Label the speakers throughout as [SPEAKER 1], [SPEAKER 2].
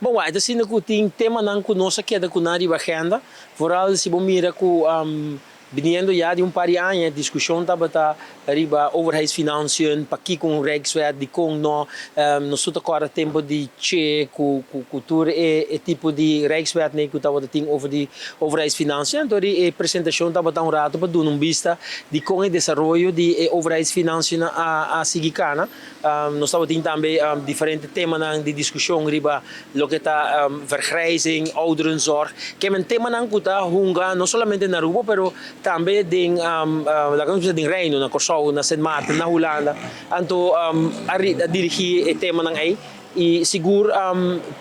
[SPEAKER 1] Bon, e ta asina ku tin temanan ku nos a keda ku nan riba agenda. Vooral si bo mira ku biniendo ya di un par di aña, diskushon tabata riba overheidsfinanciën, pakiko un Rijkswet, dikon no, nos tur ta kòrda tempu di Che ku tur e tipo di Rijkswetnan ku tabata tin over di overheidsfinanciën. Anto di e presentashon tabata un ratu pa duna un bista di kon e desaroyo di e overheidsfinanciën a sigui kana. Nos tabatin tambe diferente temanan di diskushon riba loke ta vergrijzing, ouderenzorg, kemen temanan ku ta hunga no solamente na Aruba pero tambe den, laga nos bisa, den Reino, na Kòrsou, na Sint Maarten, na Hulanda. Anto a dirigí e temanan ei i sigur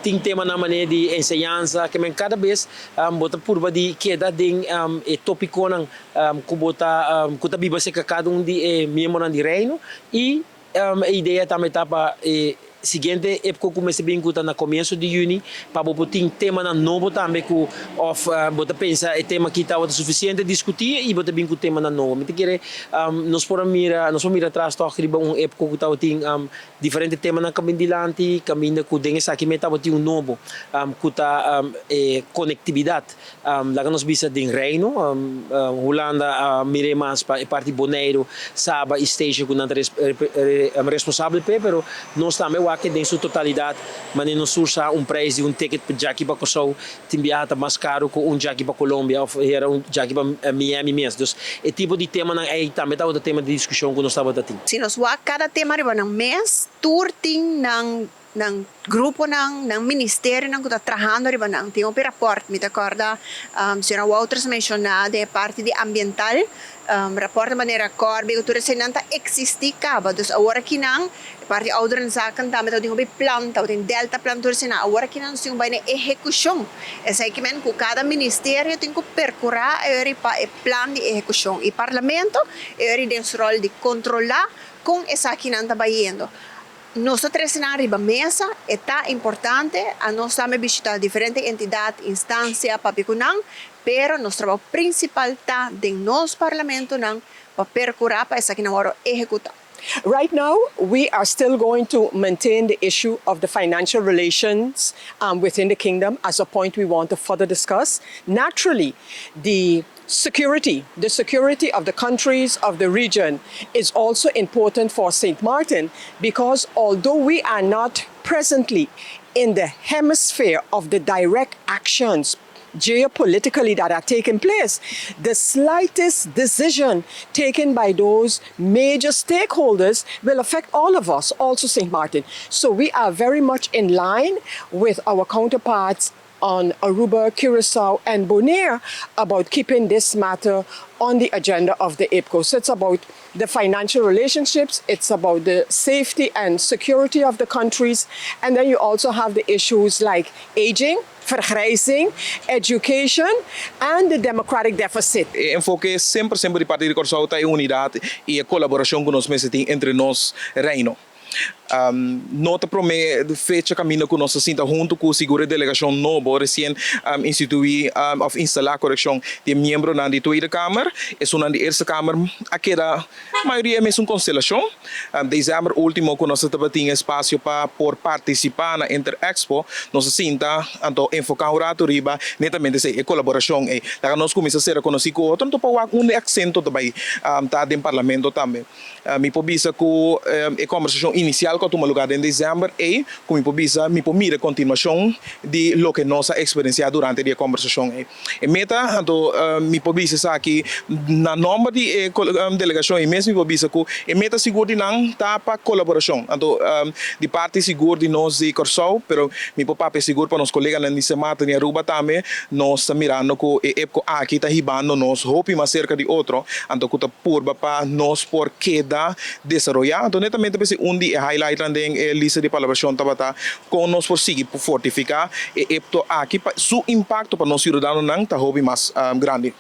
[SPEAKER 1] tin temanan manera di enseñansa, kemen kada bes bo ta purba di keda den e topikonan ku ta biba serka kada un di e miembronan di Reino, i e idea tambe ta pa e siguiente EPCO ku mester bin, ku ta na komienso di yüni, pa bo por tin temanan nobo tambe ku òf bo ta pensa e tema aki tabata sufisiente diskutí i bo ta bin ku temanan nobo. Mi ta kere nos por mira atras tòg riba un EPCO ku tabatin diferente temanan kaminda dilanti, kaminda ku den esaki mes tabatin un nobo ku ta e konektividat, laga nos bisa, den Reino. Hulanda a mira mas pa e parti Boneiru, Saba i Statia, ku nan ta responsabel p'e, pero nos tambe wak den su totalidat, manera nos tur sa, un prijs di un ticket pa djaki pa Kòrsou tin biaha ta mas karu ku un djaki pa Colombia òf hera un djaki pa Miami mes. Dus e tipo di temanan ei tambe tabata tema di diskushon ku nos tabata tin.
[SPEAKER 2] Si nos wak kada tema riba nan mes, tur tin nan gruponan, nan ministerionan ku ta trahando riba nan. Tin un rapport, mi ta kòrda señora Wouters menshoná den parti di ambiental, rapport manera Corby, ku tur eseinan ta eksistí kaba. Dus awor aki nan, parti ouderenzaken tambe tin un plan, tin delta plan, tur eseinan. Awor aki nan tin bai na ehekushon. Esei ke men ku kada ministerio tin ku perkurá pa e plan di ehekushon. I parlamento e den su ròl di kontrolá kon esakinan ta bayendo. Nos trese nan riba mesa, ta importante, nos tambe bishitá diferente entidat, instansia, papia ku nan, pero nos trabou prinsipal ta den nos parlamentonan pa perkurá pa esakinan wòrdu ehekutá.
[SPEAKER 3] Right now, we are still going to maintain the issue of the financial relations within the kingdom as a point we want to further discuss. Naturally, the security of the countries of the region is also important for St. Martin, because although we are not presently in the hemisphere of the direct actions geopolitically that are taking place, the slightest decision taken by those major stakeholders will affect all of us, also St. Martin. So we are very much in line with our counterparts on Aruba, Curacao, and Bonaire about keeping this matter on the agenda of the IPCO. So it's about the financial relationships, it's about the safety and security of the countries, and then you also have the issues like aging, vergrijzing, education, and the democratic deficit.
[SPEAKER 4] E enfoke semper semper di parti di Kòrsou ta e unidat i e kolaborashon ku nos mester tin entre nos reino. No ta promé fecha kaminda ku nos sinta huntu ku sigur e delegashon nobo resien instituí òf instalá, korekshon, di miembronan di Tweede Kamer. Esunnan di Eerste Kamer a keda mayoria mesun konstelashon. Desèmber último, ku nos tabatin espasio pa por partisipá na Interexpo, nos sinta anto enfoká un ratu riba netamente e kolaborashon ei. Laga nos kuminsá sera konosí ku otro, anto pa un aksento tambe ta den parlamento tambe. Mi por bisa ku e kombersashon inisial ku a tuma lugá na desèmber ei, ku mi por bisa, mi por mira kontinuashon di loke nos a eksperensiá durante e kombersashon ei. E meta, anto mi por bisa aki na nòmber di e delegashon ei mes, mi por bisa ku e meta sigur di nan ta pa kolaborashon. Anto di parti sigur di nos di Kòrsou, pero mi por papia sigur pa nos koleganan di Sint Maarten i Aruba tambe, nos ta mirando ku e EPCO aki ta hibando nos hopi mas serka di otro, anto ku ta purba pa nos por keda desaroyá. Anto netamente p'esei un di e highlight den e lista di palabrashon tabata kon nos por sigui fortifiká e EPCO aki pa su impakto pa nos siudadanonan ta hopi mas grandi.